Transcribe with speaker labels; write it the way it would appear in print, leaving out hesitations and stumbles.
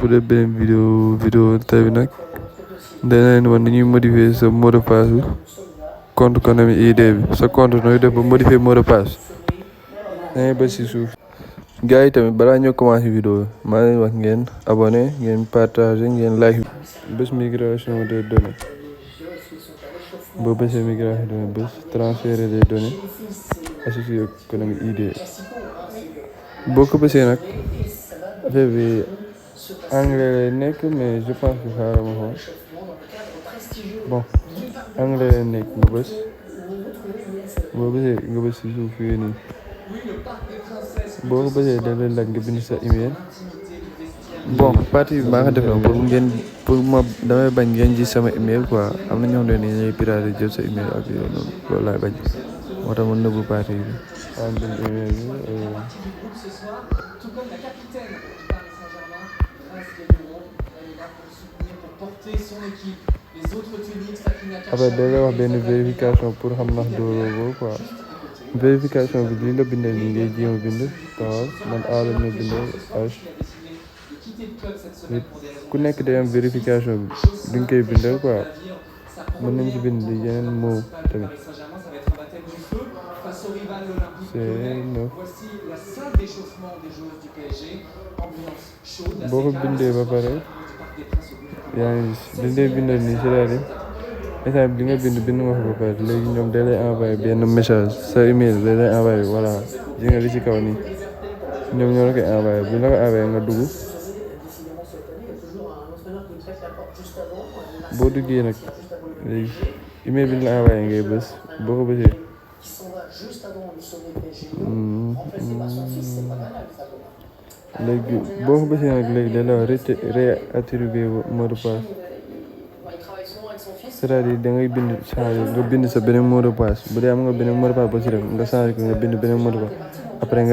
Speaker 1: pour def beneen vidéo tey bi nag dana leen wan dañuy modifier sa mot de passe bi compte KONAMI ID bi sa compte nooy def ba modifier mot de passe dangay bës si suuf. Gars yi tamit balaa ñoo commencé vidéo maa leen wax ngeen abonné ngeen partager ngeen like bës migration des données boo bësee migration des données bës transférer des données associées KONAMI ID boo ko bësee nag affaire bi anglais lay nekk mais je pense que xaaral ma xool bon anglais lay nekk nga bës boo bësee nga bës si suuf fii nii boo ko bësee da lay laaj nga bind sa email bon partie bi maa ko def pour ma damay bañ ngeen gis sama email quoi am na ñoo xam ne ñooy pirater jël sa email ak yooyu noonu loolu laay bañ moo tax ma nëbbu partie bi am bind email bi après da lay wax benn vérification pour xam ndax dóoroo quoi vérification bi lii la bindal nii ngay jéem a bind taxawal man A la ñu bindal H ku nekk day am vérification bi duñ koy bindal quoi mën nañ ci bind li yeneen mot tamit boo ko bindee ba pare yaa ngi gis dañ lay bindal nii c'est-à-dire instant bi nga bind nga ko ba pare léegi ñoom da lay envoyé benn message sa email da lay envoyé voilà ji nga li ci kaw nii ñoom ñoo la koy envoyé bu la ko envoyé nga dugg boo duggee nag léegi email bi ñu la envoyé ngay bës boo ko bësee léegi boo ko bësee nag léegi da la wax réattribuer mot de passe c'est-à-dire da ngay bind changer nga bind sa beneen mot de passe bu dee am nga beneen mot de passe boo ci def nga changer ko nga bind beneen mot de passe après nga